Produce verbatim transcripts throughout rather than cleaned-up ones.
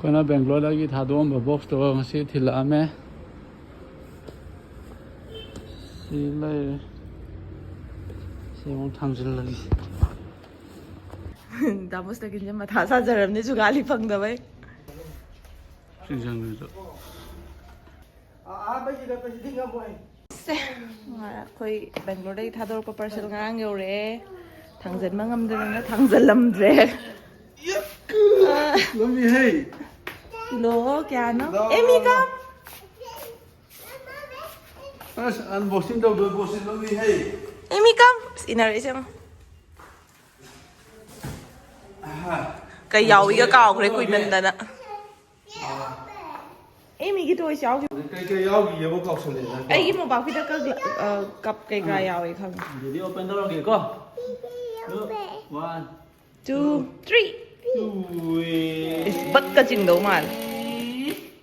ꯑꯩꯈꯣꯏꯅ ꯕꯦꯡꯒ꯭ꯂꯣꯔꯗꯒꯤ ꯊꯥꯗꯣꯛꯑꯝꯕ ꯕꯣꯛꯁꯇꯣ ꯉꯁꯤ ꯊꯤꯜꯂꯛꯑꯝꯃꯦ꯫ ꯁꯤ ꯂꯩꯔꯦ꯫ ꯁꯤ ꯑꯃꯨꯛ ꯊꯥꯡꯖꯤꯜꯂꯒꯦ꯫ ꯗꯥ ꯃꯨꯁꯇꯥꯀꯤꯟꯁꯦ ꯃꯊꯥ ꯁꯥꯖꯔꯕꯅꯦ ꯖꯨꯒꯥꯂꯤ ꯐꯪꯗꯕꯩ꯫ ꯆꯤꯡꯁꯪꯗꯨꯁꯨ꯫ ꯁꯦ, ꯑꯩꯈꯣꯏ ꯕꯦꯡꯒ꯭ꯂꯣꯔꯗꯒꯤ ꯊꯥꯗꯣꯔꯛꯄ ꯄꯥꯔꯁꯦꯜ ꯉꯔꯥꯡ ꯌꯧꯔꯛꯑꯦ꯫ ꯊꯥꯡꯖꯟꯕ ꯉꯝꯗꯗꯅ ꯊꯥꯡꯖꯜꯂꯝꯗ꯭ꯔꯦ꯫ ꯂꯧꯃꯤ ꯍꯦ꯫ ꯀꯤꯂꯣ ꯀꯌꯥꯅꯣ? ꯂꯥꯎ, ꯑꯦꯃꯤ, ꯂꯥꯎ, ꯂꯥꯎ꯫ ꯀꯝ꯫ ꯑꯁ, ꯑꯟꯕꯣꯛꯁꯤꯡ ꯇꯧꯗꯣꯏ ꯄꯣꯠꯁꯤ ꯂꯧꯃꯤ ꯍꯦ꯫ ꯑꯦꯃꯤ, ꯀꯝ꯫ ꯑꯁ, ꯏꯟꯅꯔꯛꯏꯁꯦ ꯌꯦꯡꯉꯣ꯫ ꯑꯍꯥ꯫ ꯀꯩ ꯌꯥꯎꯏꯒ ꯀꯥꯎꯈ꯭ꯔꯦ ꯀꯨꯏꯃꯟꯗꯅ꯫ ꯑꯥ꯫ ꯑꯦꯃꯤꯒꯤ ꯇꯣꯏꯁ ꯌꯥꯎꯈꯤꯕ꯫ ꯀꯩ ꯀꯩ ꯌꯥꯎꯈꯤꯒꯦꯕ ꯀꯥꯎꯁꯜꯂꯛꯑꯦꯅ꯫ ꯑꯩꯒꯤ ꯃꯣꯝꯄꯥꯛ ꯐꯤꯗꯛꯀ, ꯑ, ꯀꯞ ꯀꯩꯀꯥ ꯌꯥꯎꯋꯦ ꯈꯪꯉꯦ꯫ ꯑꯗꯨꯗꯤ ꯑꯣꯄꯟ ꯇꯧꯔꯒꯦꯀꯣ꯫ One, two, three꯫ ꯎꯏ꯫ ꯏꯁ, ꯕꯛꯀ ꯆꯤꯡꯗꯧ ꯃꯥꯜꯂꯦ꯫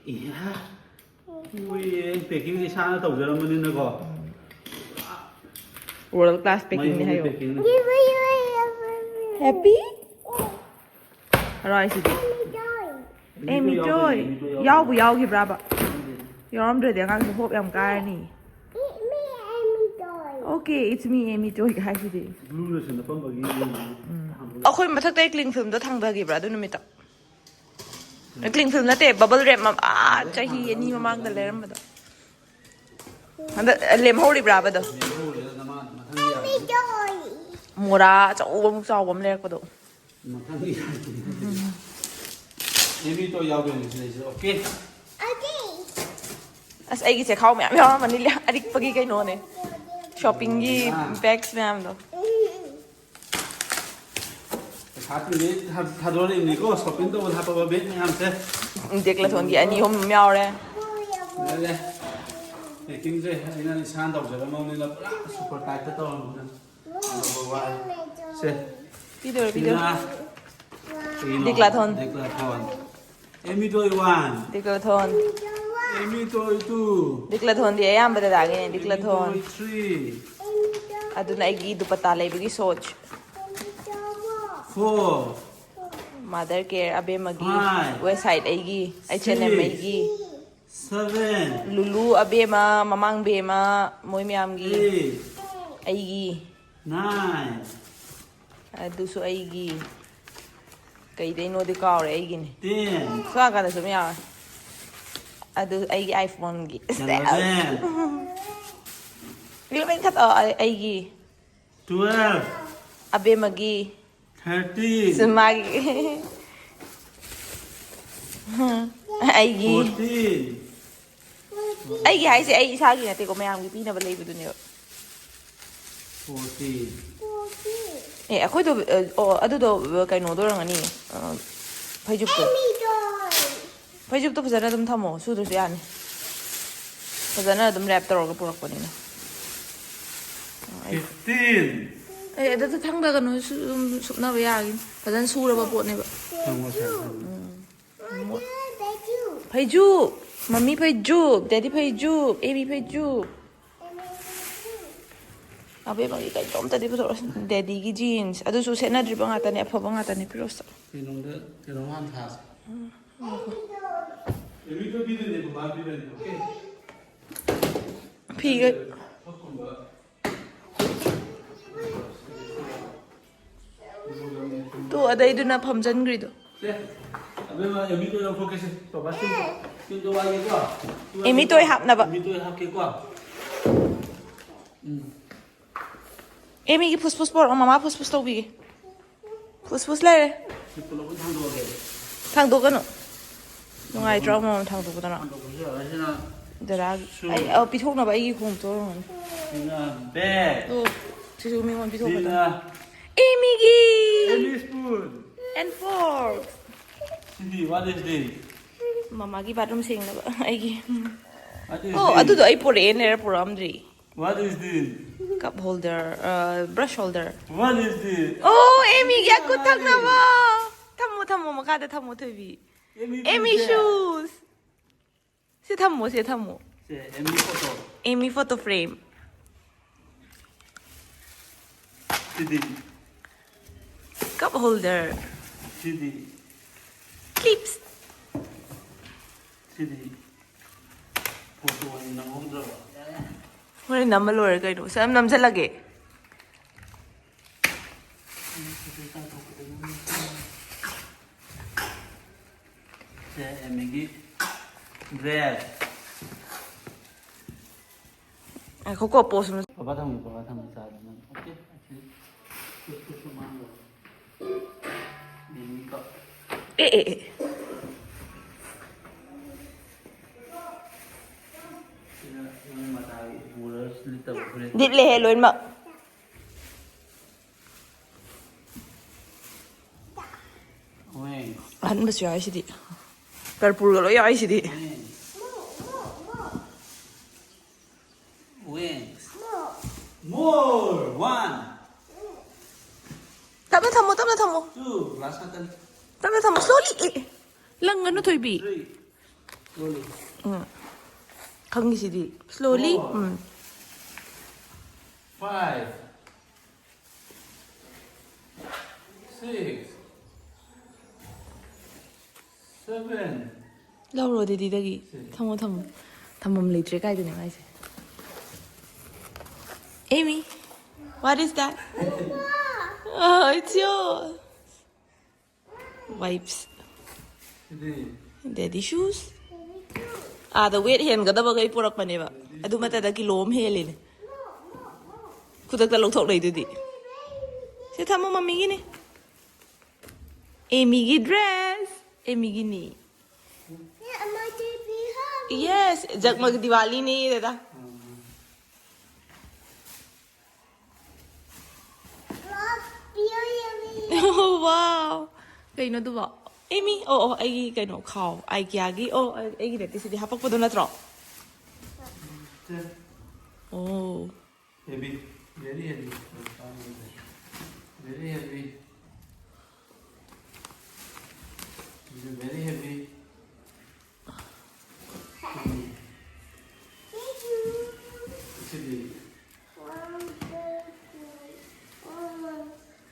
ꯏꯍꯥ꯫ ꯎꯏ, ꯄꯦꯀꯤꯡꯁꯦ ꯏꯁꯥꯅ ꯇꯧꯖꯔꯝꯕꯅꯤꯅꯀꯣ꯫ World class packing ꯅꯤ ꯃꯩ ꯍꯥꯏꯌꯣ꯫ Packing ꯅꯤ꯫ Happy? ꯍꯔꯥꯏꯁꯤꯗꯤ꯫ ꯑꯦꯃꯤ ꯇꯣꯏ꯫ ꯌꯥꯎꯕꯨ ꯌꯥꯎꯈꯤꯕ꯭ꯔꯥꯕ? ꯌꯥꯎꯔꯝꯗ꯭ꯔꯗꯤ ꯑꯉꯥꯡꯁꯦ ꯍꯣꯞ ꯌꯥꯝ ꯀꯥꯏꯔꯅꯤ꯫ Okay, it's me, ꯑꯦꯃꯤ ꯇꯣꯏ ꯍꯥꯏꯁꯤꯗꯤ꯫ Glue ꯅ ꯁꯤꯟꯅ ꯄꯝꯕꯒꯤ ꯌꯦꯡꯉꯨꯅꯦ꯫ ꯎꯝ꯫ ꯑꯩꯈꯣꯏ ꯃꯊꯛꯇꯩ cling film ꯗꯣ ꯊꯥꯡꯊꯈꯤꯕ꯭ꯔꯥ ꯑꯗꯨ ꯅꯨꯃꯤꯠꯇ? Cling film ꯅꯠꯇꯦ, bubble wrap ꯃ-, ꯑꯥ, ꯆꯍꯤ ꯑꯅꯤ ꯃꯃꯥꯡꯗ ꯂꯩꯔꯝꯕꯗꯣ꯫ ꯍꯟꯗꯛ ꯂꯦꯝꯍꯧꯔꯤꯕ꯭ꯔꯥꯕ ꯑꯗꯣ? ꯂꯦꯝꯍꯧꯔꯦ, ꯅꯃꯥ ꯃꯊꯪꯒꯤ ꯌꯥꯔꯅꯤ꯫ ꯃꯣꯔꯥ ꯑꯆꯧꯕꯃꯨꯛ ꯆꯥꯎꯕ ꯑꯃ ꯂꯩꯔꯛꯄꯗꯣ꯫ ꯃꯊꯪꯒꯤ ꯌꯥꯔꯅꯤ꯫ ꯑꯦꯃꯤ ꯇꯣꯏ ꯌꯥꯎꯗꯣꯏꯅꯤ ꯁꯤꯗꯩꯁꯤꯗ, okay? ꯑꯁ, ꯑꯩꯒꯤ ꯆꯦꯈꯥꯎ ꯃꯌꯥꯝ ꯌꯥꯎꯔꯝꯃꯅꯤ, ꯑꯔꯤꯛꯄꯒꯤ ꯀꯩꯅꯣꯅꯦ꯫ Shopping ꯒꯤ ꯑꯥ꯫ Bags ꯃꯌꯥꯝꯗꯣ꯫ ꯄꯩꯁꯥ ꯇꯤꯡꯉꯩ ꯊꯥ-, ꯊꯥꯗꯣꯔꯛꯏꯅꯤꯀꯣ, shopping ꯇꯧꯕꯗ ꯍꯥꯞꯄꯕ bag ꯃꯌꯥꯝꯁꯦ꯫ Decathlon ꯒꯤ ꯑꯅꯤ ꯑꯍꯨꯝ ꯑꯃ ꯌꯥꯎꯔꯦ꯫ ꯂꯩꯔꯦ꯫ Packing ꯁꯦ ꯑꯩꯅ ꯏꯁꯥꯅ ꯇꯧꯖꯔꯝꯃꯕꯅꯤꯅ ꯄꯨꯔꯥ super tight ꯇ ꯇꯧꯔꯝꯅꯤꯅ꯫ ꯑꯗꯨꯒ ꯋꯥꯏ꯫ ꯁꯦ꯫ ꯄꯤꯗꯣꯔꯦ, ꯄꯤꯗꯣꯔꯦ꯫ ꯁꯤꯅ ꯀꯩꯅꯣ? Decathlon꯫ Decathlon꯫ ꯑꯦꯃꯤ ꯇꯣꯏ one꯫ Decathlon꯫ ꯑꯦꯃꯤ ꯇꯣꯏ two꯫ Decathlon ꯗꯤ ꯑꯌꯥꯝꯕ ꯗꯗꯥꯒꯤꯅꯦ, ꯑꯦꯃꯤ Decathlon꯫ ꯇꯣꯏ three꯫ ꯑꯗꯨꯅ ꯑꯩꯒꯤ ꯗꯨꯄꯠꯇꯥ ꯂꯩꯕꯒꯤ ꯁꯣꯠꯁ꯫ Four꯫ Mother Care ꯑꯕꯦꯝꯃꯒꯤ, Five. West Side ꯑꯩꯒꯤ, H and M Six. ꯑꯩꯒꯤ, Seven. ꯂꯨꯂꯨ ꯑꯕꯦꯝꯃ, ꯃꯃꯥꯡ ꯕꯦꯝꯃ, ꯃꯣꯏ ꯃꯌꯥꯝꯒꯤ, Eight. ꯑꯩꯒꯤ, Nine. ꯑꯗꯨꯁꯨ ꯑꯩꯒꯤ, ꯀꯩꯗꯩꯅꯣꯗꯤ ꯀꯥꯎꯔꯦ, ꯑꯩꯒꯤꯅꯤ꯫ Ten. ꯁꯣꯝ ꯅꯥꯀꯟꯗꯁꯨ ꯑꯗꯨꯝ ꯌꯥꯎꯔꯦ꯫ ꯑꯗꯨ ꯑꯩꯒꯤ iPhoneꯒꯤ꯫ Eleven. Eleven ꯈꯛꯇ, ꯑꯣ, ꯑꯩ- ꯑꯩꯒꯤ꯫ Twelve. ꯑꯕꯦꯝꯃꯒꯤ꯫ Thirteen. ꯁꯤꯃꯥꯒꯤ꯫ ꯑꯩꯒꯤ꯫ Fourteen. ꯑꯩꯒꯤ ꯍꯥꯏꯁꯦ ꯑꯩ ꯏꯁꯥꯒꯤ ꯅꯠꯇꯦꯀꯣ, ꯃꯌꯥꯝꯒꯤ ꯄꯤꯅꯕ ꯂꯩꯕꯗꯨꯅꯦꯕ꯫ Fourteen. ꯑꯦ, ꯑꯩꯈꯣꯏꯗꯣ, ꯑ, ꯑꯣ, ꯑꯗꯨꯗꯣ, ꯑ, ꯀꯩꯅꯣꯗꯣ ꯑꯣꯏꯔꯝꯒꯅꯤ, ꯑ, ꯐꯩꯖꯨꯞꯇꯣ꯫ ꯐꯩꯖꯨꯞꯇꯣ ꯐꯖꯅ ꯑꯗꯨꯝ ꯊꯝꯃꯣ, ꯁꯨꯗ꯭ꯔꯁꯨ ꯌꯥꯅꯤ꯫ ꯐꯖꯅ ꯑꯗꯨꯝ wrap ꯇꯧꯔꯒ ꯄꯨꯔꯛꯄꯅꯤꯅ꯫ Fifteen. ꯑꯦ, ꯑꯗꯨꯗ ꯊꯥꯡꯗꯒꯅꯨ, ꯁꯨ-, ꯑꯗꯨꯝ ꯁꯨꯞꯅꯕ ꯌꯥꯒꯤꯅꯤ꯫ ꯐꯖꯅ ꯁꯨꯔꯕ ꯄꯣꯠꯅꯦꯕ꯫ ꯊꯝꯃꯣ, ꯁꯥꯏ, ꯊꯝꯃꯣ. ꯐꯩꯖꯨꯞ! ꯃꯝꯃꯤ ꯐꯩꯖꯨꯞ! ꯗꯦꯗꯤ ꯐꯩꯖꯨꯞ! ꯑꯦꯃꯤ ꯐꯩꯖꯨꯞ! ꯑꯕꯦꯝꯃꯒꯤ ꯀꯩꯅꯣꯝꯇꯗꯤ ꯄꯨꯊꯣꯔꯛꯑꯣ꯫ ꯗꯦꯗꯤꯒꯤ jeans꯫ ꯑꯗꯨꯁꯨ ꯁꯦꯠꯅꯗ꯭ꯔꯤꯕ ꯉꯥꯛꯇꯅꯦ, ꯑꯐꯕ ꯉꯥꯛꯇꯅꯦ꯫ ꯄꯤꯔꯛꯑꯣ ꯁꯦ꯫ ꯀꯩꯅꯣꯝꯗ ꯀꯩꯅꯣꯝ ꯍꯥꯟꯅ ꯊꯥꯁꯦ. ꯑꯦꯃꯤꯗꯣ ꯄꯤꯗꯣꯏꯅꯦ, ꯕꯕꯥ ꯄꯤꯗꯣꯏꯅꯦ, okay? ꯐꯤꯒ ꯐꯛꯀꯨꯝꯕ. ꯇꯣ, ꯑꯗꯩꯗꯨꯅ ꯐꯝꯖꯟꯈ꯭ꯔꯤꯗꯣ꯫ ꯁꯦ, ꯑꯕꯦꯝꯃ, ꯑꯦꯃꯤ ꯇꯣꯏ ꯂꯧꯊꯣꯛꯀꯦꯁꯦ, ꯕꯕꯥ ꯁꯤꯡꯗꯣ. ꯁꯤꯡꯗꯣ ꯋꯥꯏꯒꯦꯀꯣ. ꯑꯦꯃꯤ ꯇꯣꯏ ꯍꯥꯞꯅꯕ꯫ ꯑꯦꯃꯤ ꯇꯣꯏ ꯍꯥꯞꯀꯦꯀꯣ. ꯎꯝ. ꯑꯦꯃꯤꯒꯤ ꯐꯨꯁ ꯐꯨꯁ ꯄꯣꯔꯛꯑꯣ, ꯃꯃꯥ ꯐꯨꯁ ꯐꯨꯁ ꯇꯧꯕꯤꯒꯦ꯫ ꯐꯨꯁ ꯐꯨꯁ ꯂꯩꯔꯦ꯫ ꯁꯤ ꯄꯨꯂꯞ ꯑꯣꯏꯅ ꯊꯥꯡꯗꯣꯛꯑꯒꯦ. ꯊꯥꯡꯗꯣꯛꯀꯅꯨ꯫ ꯅꯨꯡꯉꯥꯏꯇ꯭ꯔꯣ ꯑꯃꯃꯝ ꯊꯥꯡꯗꯣꯛꯄꯗꯅ? ꯊꯥꯡꯗꯣꯛꯄꯁꯨ ꯌꯥꯔꯣꯏ, ꯁꯤꯅ ꯗꯗꯥꯒꯤ꯫ ꯁꯨ. ꯑꯩ, ꯑ, ꯄꯤꯊꯣꯛꯅꯕ ꯑꯩꯒꯤ ꯈꯣꯡꯎꯞꯇꯣ ꯑꯣꯏꯔꯝꯒꯅꯤ꯫ ꯁꯤꯅ bag. ꯑꯣ, ꯁꯤꯁꯨ ꯃꯤꯉꯣꯟꯗ ꯄꯤꯊꯣꯛꯀꯗꯕꯅꯤ꯫ ꯁꯤꯅ ꯑꯦꯃꯤꯒꯤ! Amy spoon. And fork. ꯁꯤꯗꯤ, what is this? ꯃꯃꯥꯒꯤ bathroom ꯁꯦꯡꯅꯕ ꯑꯩꯒꯤ꯫ What is ꯑꯣ, this? ꯑꯗꯨꯗꯣ ꯑꯩ ꯄꯨꯔꯛꯑꯦ, ꯂꯩꯔ ꯄꯨꯔꯛꯑꯝꯗ꯭ꯔꯤ꯫ What is this? Cup holder, ꯑ, brush holder꯫ What is this? ꯑꯣ, ꯑꯦꯃꯤꯒꯤ ꯑꯈꯨꯠ ꯊꯛꯅꯕ꯫ ꯊꯝꯃꯣ, ꯊꯝꯃꯣ, ꯃꯈꯥꯗ ꯊꯝꯃꯣ, ꯊꯣꯏꯕꯤ꯫ ꯑꯦꯃꯤ ꯑꯦꯃꯤ ꯄꯤꯖꯦ. Shoes. ꯁꯤ ꯊꯝꯃꯣ, ꯁꯤ ꯊꯝꯃꯣ꯫ ꯁꯦ, Amy photo. Amy photo frame꯫ ꯁꯤꯗꯤ. Cup holder꯫ ꯁꯤꯗꯤ Clips. ꯁꯤꯗꯤ ꯐꯣꯇꯣ ꯑꯣꯏꯅ ꯅꯝꯍꯧꯗ꯭ꯔꯕ? ꯍꯣꯔꯦꯟ ꯅꯝꯕ ꯂꯣꯏꯔꯦ ꯀꯩꯅꯣ꯫ ꯁꯤ ꯑꯗꯨꯝ ꯅꯝꯁꯤꯜꯂꯒꯦ꯫ ꯁꯦ ꯑꯦꯃꯤꯒꯤ ꯗ꯭ꯔꯦꯁ꯫ ꯉꯥꯏꯈꯣꯀꯣ, ꯄꯣꯁ ꯑꯃ꯫ ꯄꯄꯥ ꯊꯝꯒꯦ, ꯄꯄꯥ ꯊꯝꯒꯦ, ꯆꯥꯗꯣ ꯅꯪ꯫ ꯑꯣꯀꯦ, ꯑꯁꯤ ꯈꯨꯠ ꯈꯨꯠꯁꯨ ꯃꯥꯡꯗꯕ꯫ ꯃꯤꯃꯤ ꯀꯞ꯫ ꯑꯦ ꯑꯦ ꯑꯦ꯫ ꯁꯤꯅ ꯅꯪ ꯃꯇꯥꯒꯤ ꯕꯣꯔꯗꯔꯁ ꯂꯤꯠꯇꯕ ꯐꯨꯔꯤꯠ꯫ ꯂꯤꯠꯂꯦꯍꯦ ꯂꯣꯏꯅꯃꯛ꯫ ꯋꯦꯡ꯫ ꯑꯍꯟꯕꯁꯨ ꯌꯥꯎꯔꯤꯁꯤꯗꯤ꯫ ꯀꯔꯄꯨꯔꯒ ꯂꯣꯏ ꯌꯥꯎꯔꯤꯁꯤꯗꯤ꯫ ꯋꯦꯡ꯫ ꯋꯦꯡ꯫ More. One. ꯇꯞꯅ ꯊꯝꯃꯣ, ꯇꯞꯅ ꯊꯝꯃꯣ꯫ Two. Last ꯉꯥꯛꯇꯅꯤ. ꯇꯞꯅ ꯊꯝꯃꯣ꯫ Slowly. ꯑꯦ, ꯑꯦ꯫ ꯂꯪꯒꯅꯨ ꯊꯣꯏꯕꯤ꯫ Three. Slowly. ꯎꯝ꯫ ꯈꯪꯉꯤꯁꯤꯗꯤ꯫ Slowly. Four. ꯎꯝ꯫ Five. Six. Seven. ꯂꯧꯔꯣ ꯑꯗꯨꯗꯤꯗꯒꯤ꯫ ꯁꯦ꯫ ꯊꯝꯃꯣ, ꯊꯝꯃꯣ꯫ ꯊꯝꯐꯝ ꯂꯩꯇ꯭ꯔꯦ ꯀꯥꯏꯗꯅꯣ ꯍꯥꯏꯁꯦ꯫ Amy, what is that? Oh, it's yours. Wipes. ꯁꯤꯗꯤ Daddy shoes. ꯑꯥꯗ ꯋꯦꯠ ꯍꯦꯟꯒꯗꯕꯈꯩ ꯄꯨꯔꯛꯄꯅꯦꯕ꯫ ꯑꯗꯨ ꯃꯇꯗ ꯀꯤꯂꯣ ꯑꯃ ꯍꯦꯜꯂꯤꯅꯦ꯫ ꯈꯨꯗꯛꯇ ꯂꯧꯊꯣꯛꯅꯩꯗꯨꯗꯤ꯫ ꯁꯤ ꯊꯝꯃꯣ, ꯃꯝꯃꯤꯒꯤꯅꯤ꯫ ꯑꯦꯃꯤꯒꯤ ꯗ꯭ꯔꯦꯁ꯫ ꯑꯦꯃꯤꯒꯤꯅꯤ꯫ Yeah, my baby hug. Yes, ꯖꯛꯃꯒ ꯗꯤꯋꯥꯂꯤꯅꯦ ꯗꯥꯗꯥ꯫ Love, beauty. Oh, wow. ꯀꯩꯅꯣ ꯑꯗꯨꯕꯣ? ꯑꯦꯃꯤ, ꯑꯣ, ꯑꯣ, ꯑꯩꯒꯤ ꯀꯩꯅꯣ ꯈꯥꯎ, ꯑꯥꯏꯀꯤꯌꯥꯒꯤ, ꯑꯣ, ꯑꯩꯒꯤ ꯅꯠꯇꯦ, ꯁꯤꯗꯤ ꯍꯥꯄꯛꯄꯗꯣ ꯅꯠꯇ꯭ꯔꯣ? ꯑꯣ꯫ Heavy. Very heavy. Very heavy. Very heavy.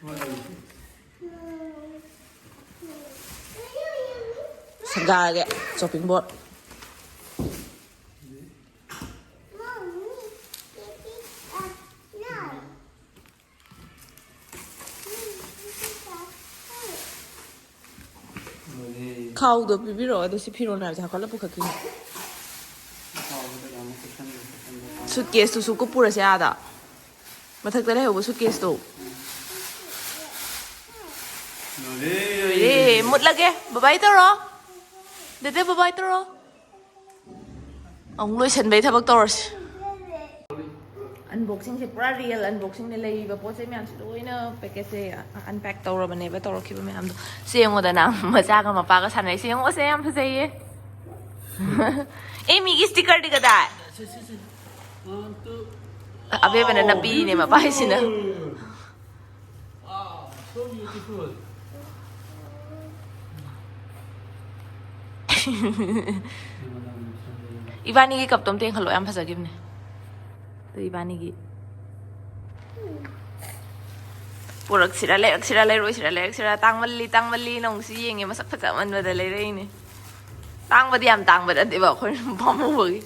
What is it? What is it? ꯁꯪꯒꯥꯔꯒꯦ꯫ Chopping board. ꯈꯥꯎꯗꯣ ꯄꯤꯕꯤꯔꯛꯑꯣ, ꯑꯗꯣ ꯁꯤ ꯐꯤꯔꯣꯜ ꯃꯌꯥꯝꯁꯦ ꯍꯥꯞꯀꯠꯂ ꯄꯨꯈꯠꯈꯤꯒꯦ꯫ ꯁꯨꯠꯀꯦꯁꯇꯨꯁꯨ ꯀꯨꯞꯄꯨꯔꯁꯦ ꯑꯥꯗ꯫ ꯃꯊꯛꯇ ꯂꯩꯍꯧꯕ ꯁꯨꯠꯀꯦꯁꯇꯣ꯫ ꯂꯣꯏꯔꯦ꯫ ꯂꯣꯏꯔꯦ꯫ ꯃꯨꯠꯂꯒꯦ꯫ ꯕꯕꯥꯏ ꯇꯧꯔꯣ꯫ ꯗꯦꯗꯦ ꯕꯕꯥꯏ ꯇꯧꯔꯣ꯫ ꯑꯃꯨꯛ ꯂꯣꯏꯁꯟꯕꯩ ꯊꯕꯛ ꯇꯧꯔꯁꯤ꯫ ꯑꯟꯕꯣꯛꯁꯤꯡꯁꯦ ꯄꯨꯔꯥ ꯔꯤꯌꯦꯜ ꯑꯟꯕꯣꯛꯁꯤꯡꯅꯦ꯫ ꯂꯩꯔꯤꯕ ꯄꯣꯠ ꯆꯩ ꯃꯌꯥꯝꯁꯦ ꯂꯣꯏꯅ ꯄꯦꯀꯦꯠꯁꯦ ꯑꯟꯄꯦꯛ ꯇꯧꯔꯕꯅꯦꯕ, ꯇꯧꯔꯛꯈꯤꯕ ꯃꯌꯥꯝꯗꯣ꯫ ꯁꯤ ꯌꯦꯡꯉꯣꯗꯅ, ꯃꯆꯥꯒ ꯃꯄꯥꯒ ꯁꯥꯟꯅꯩꯁꯦ ꯌꯦꯡꯉꯣ, ꯁꯦ ꯌꯥꯝ ꯐꯖꯩꯌꯦ꯫ ꯑꯦ, ꯃꯤꯒꯤ ꯁ꯭ꯇꯤꯀꯔꯗꯤ ꯀꯗꯥꯏ? ꯑꯕꯦꯝꯃꯅ ꯅꯞꯄꯤꯅꯦ ꯃꯄꯥ ꯍꯥꯏꯁꯤꯅ꯫ ꯏꯕꯥꯅꯤꯒꯤ ꯀꯞꯇꯣ ꯑꯝꯇ ꯌꯦꯡꯍꯜꯂꯣ, ꯌꯥꯝ ꯐꯖꯈꯤꯕꯅꯦ꯫ ꯑꯗꯨ ꯏꯕꯥꯅꯤꯒꯤ ꯄꯨꯔꯛꯁꯤꯔꯥ, ꯂꯩꯔꯛꯁꯤꯔꯥ, ꯂꯩꯔꯣꯏꯁꯤꯔꯥ, ꯂꯩꯔꯛꯁꯤꯔꯥ, ꯇꯥꯡꯃꯜꯂꯤ, ꯇꯥꯡꯃꯜꯂꯤ ꯅ ꯑꯃꯨꯛꯁꯨ ꯌꯦꯡꯉꯦ, ꯃꯁꯛ ꯐꯖꯃꯟꯕꯗ ꯂꯩꯔꯛꯏꯅꯦ꯫ ꯇꯥꯡꯕꯗꯤ ꯌꯥꯝ ꯇꯥꯡꯕ ꯅꯠꯇꯦꯕ, ꯑꯩꯈꯣꯏꯅ ꯄꯥꯝꯃꯨꯕꯒꯤ꯫